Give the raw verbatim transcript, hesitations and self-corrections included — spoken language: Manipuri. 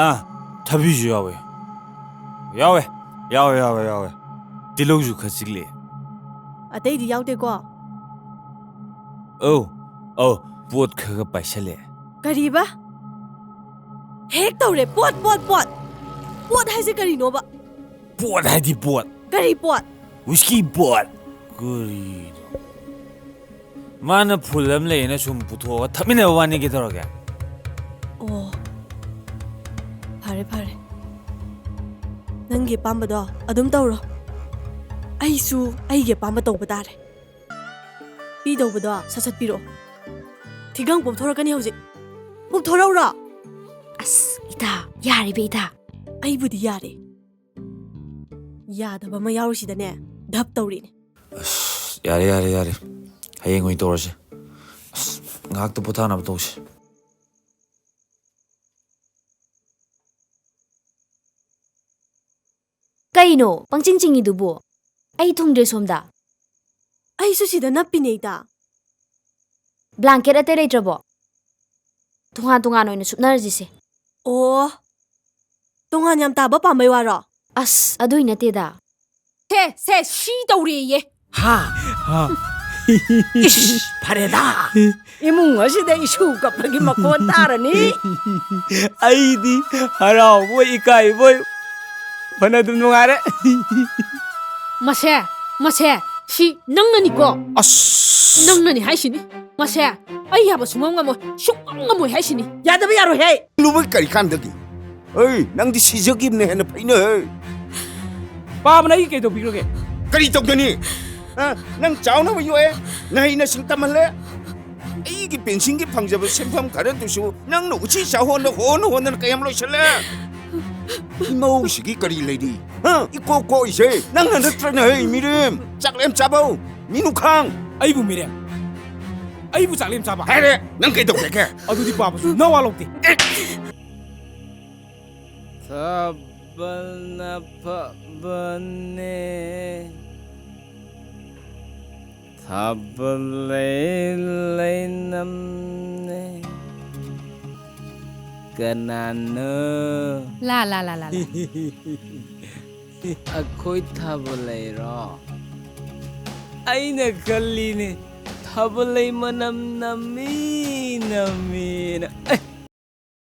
ꯑꯥ, ꯊꯕꯤꯁꯨ ꯌꯥꯎꯋꯦ꯫ ꯌꯥꯎꯋꯦ, ꯌꯥꯎꯋꯦ, ꯌꯥꯎꯋꯦ, ꯌꯥꯎꯋꯦ꯫ ꯇꯤꯜꯍꯧꯁꯨ ꯈꯔ ꯆꯤꯛꯂꯛꯑꯦ꯫ ꯑꯇꯩꯗꯤ ꯌꯥꯎꯗꯦꯀꯣ? ꯑꯧ, ꯑꯧ, ꯄꯣꯠ ꯈꯔ ꯈꯔ ꯄꯥꯏꯁꯜꯂꯛꯑꯦ꯫ ꯀꯔꯤꯕ? ꯍꯦꯛ ꯇꯧꯔꯦ, ꯄꯣꯠ, ꯄꯣꯠ, ꯄꯣꯠ꯫ ꯄꯣꯠ ꯍꯥꯏꯁꯦ ꯀꯔꯤꯅꯣꯕ? ꯄꯣꯠ ꯍꯥꯏꯗꯤ ꯄꯣꯠ꯫ ꯀꯔꯤ ꯄꯣꯠ? ꯋꯤꯁꯀꯤ ꯄꯣꯠ꯫ ꯀꯔꯤꯅꯣ? ꯃꯥꯅ ꯐꯨꯜ ꯑꯃ ꯂꯩꯌꯦꯅ ꯁꯨꯝ ꯄꯨꯊꯣꯛꯑꯒ ꯊꯛꯃꯤꯟꯅꯕ ꯋꯥꯅꯤ, ꯀꯩꯗꯧꯔꯒꯦ? ꯑꯣ, ꯐꯔꯦ, ꯐꯔꯦ꯫ ꯅꯪꯒꯤ ꯑꯄꯥꯝꯕꯗꯣ ꯑꯗꯨꯝ ꯇꯧꯔꯣ꯫ ꯑꯩꯁꯨ ꯑꯩꯒꯤ ꯑꯄꯥꯝꯕ ꯇꯧꯕ ꯇꯥꯔꯦ꯫ ꯄꯤꯗꯧꯕꯗꯣ ꯁꯠ ꯁꯠ ꯄꯤꯔꯛꯑꯣ꯫ ꯊꯤꯒꯪ ꯄꯣꯝꯊꯣꯔꯛꯀꯅꯤ ꯍꯧꯖꯤꯛ꯫ ꯄꯣꯝꯊꯣꯔꯛꯎꯔꯣ? ꯑꯁ, ꯏꯇꯥ, ꯌꯥꯔꯦꯕ, ꯏꯇꯥ꯫ ꯑꯩꯕꯨꯗꯤ ꯌꯥꯔꯦ꯫ ꯌꯥꯗꯕ ꯑꯃ ꯌꯥꯎꯔꯤꯁꯤꯗꯅꯦ, ꯙꯞ ꯇꯧꯔꯤꯅꯦ꯫ ꯑꯁ, ꯌꯥꯔꯦ, ꯌꯥꯔꯦ, ꯌꯥꯔꯦ꯫ ꯍꯌꯦꯡ ꯑꯣꯏꯅ ꯇꯧꯔꯁꯦ꯫ ꯑꯁ, ꯉꯥꯏꯍꯥꯛꯇ ꯄꯣꯊꯥꯅꯕ ꯇꯧꯁꯦ꯫ ꯀꯩꯅꯣ ꯄꯪꯆꯤꯡ ꯆꯤꯡꯉꯤꯗꯨꯕꯨ? ꯑꯩ ꯊꯨꯡꯗ꯭ꯔꯦ ꯁꯣꯝꯗ꯫ ꯑꯩꯁꯨ ꯁꯤꯗ ꯅꯞꯄꯤꯅꯦ, ꯏꯇꯥ꯫ ꯕ꯭ꯂꯥꯡꯀꯦꯠ ꯑꯇꯩ ꯂꯩꯇ꯭ꯔꯕꯣ? ꯇꯣꯉꯥꯟ ꯇꯣꯉꯥꯟ ꯑꯣꯏꯅ ꯁꯨꯞꯅꯔꯁꯤꯁꯦ꯫ ꯑꯣ, ꯇꯣꯉꯥꯟ ꯌꯥꯝ ꯇꯥꯕ ꯄꯥꯝꯕꯩ ꯋꯥꯔꯣ? ꯑꯁ, ꯑꯗꯨꯏ ꯅꯠꯇꯦꯗ꯫ ꯁꯦ, ꯁꯦ, ꯁꯤ ꯇꯧꯔꯦꯌꯦ꯫ ꯍꯥ? ꯍꯥ? ꯏꯁ, ꯐꯔꯦꯗ꯫ ꯏꯃꯨꯡ ꯑꯁꯤꯗ ꯏꯁꯨ ꯀꯞꯄꯒꯤ ꯃꯈꯣꯟ ꯇꯥꯔꯅꯤ꯫ ꯑꯩꯗꯤ ꯍꯔꯥꯎꯕꯣꯏ ꯏꯀꯥꯏꯕꯣꯏ ꯐꯅ ꯑꯗꯨꯝ ꯅꯨꯡꯉꯥꯏꯔꯦ꯫ ꯃꯁꯦ, ꯃꯁꯦ, ꯁꯤ ꯅꯪꯅꯅꯤꯀꯣ? ꯑꯁ! ꯅꯪꯅꯅꯤ ꯍꯥꯏꯁꯤꯅꯤ꯫ ꯃꯁꯦ, ꯑꯩ ꯌꯥꯕ ꯁꯨꯡꯉꯝ ꯉꯝꯃꯣꯏ, ꯁꯨꯡꯉꯝ ꯉꯝꯃꯣꯏ ꯍꯥꯏꯁꯤꯅꯤ꯫ ꯌꯥꯗꯕ ꯌꯥꯔꯣꯏꯍꯦ! ꯂꯨꯕ ꯀꯔꯤ ꯀꯥꯟꯗꯒꯤ? ꯑꯩ, ꯅꯪꯗꯤ ꯁꯤꯖꯈꯤꯕꯅ ꯍꯦꯟꯅ ꯐꯩꯅꯦ꯫ ꯄꯥꯕꯅ ꯑꯩꯒꯤ ꯀꯩ ꯇꯧꯕꯤꯈ꯭ꯔꯒꯦ? ꯀꯔꯤ ꯇꯧꯒꯅꯤ? ꯑ, ꯅꯪ ꯆꯥꯎꯅꯕ ꯌꯣꯛꯑꯦ, ꯅꯍꯩ ꯅꯁꯤꯡ ꯇꯝꯍꯜꯂꯦ꯫ ꯑꯩꯒꯤ ꯄꯦꯟꯁꯤꯟꯒꯤ ꯐꯪꯖꯕ ꯁꯦꯟꯐꯝ ꯈꯔꯗꯨꯁꯨ ꯅꯪꯅ ꯎꯆꯤ ꯆꯥꯍꯣꯟꯗ ꯍꯣꯟ ꯍꯣꯟꯗꯅ ꯀꯌꯥꯝ ꯂꯣꯏꯁꯤꯜꯂꯦ? ꯏꯃꯧꯁꯤꯒꯤ ꯀꯔꯤ ꯂꯩꯔꯤ? ꯍꯥ? ꯏꯀꯣꯛ ꯀꯣꯛꯏꯁꯦ ꯅꯪꯅ ꯅꯠꯇ꯭ꯔꯅꯦ, ꯍꯩ ꯃꯤꯔꯦꯝ! ꯆꯥꯛꯂꯦꯝ ꯆꯥꯕꯧ! ꯃꯤꯅꯨꯈꯥꯡ! ꯑꯩꯕꯨ ꯃꯤꯔꯦꯝ? ꯑꯩꯕꯨ ꯆꯥꯛꯂꯦꯝ ꯆꯥꯕ? ꯍꯥꯏꯔꯦ! ꯅꯪ ꯀꯩꯗꯧꯒꯦꯒꯦ? ꯑꯗꯨꯗꯤ ꯄꯥꯕꯁꯨ ꯅꯋꯥ ꯂꯧꯗꯦ꯫ ꯊꯥꯕꯜꯅ ꯐꯕꯅꯦ꯫ ꯊꯥꯕꯜ ꯂꯩ ꯂꯩꯅꯝꯅꯦ꯫ ꯀꯅꯥꯅꯣ? ꯂꯥ ꯂꯥ ꯂꯥ ꯂꯥ ꯂꯥ꯫ ꯑꯩꯈꯣꯏ ꯊꯥꯕꯜꯂꯩꯔꯣ? ꯑꯩꯅ ꯈꯜꯂꯤꯅꯦ, ꯊꯥꯕꯜꯂꯩ ꯃꯅꯝ ꯅꯝꯃꯤ ꯅꯝꯃꯤꯅ꯫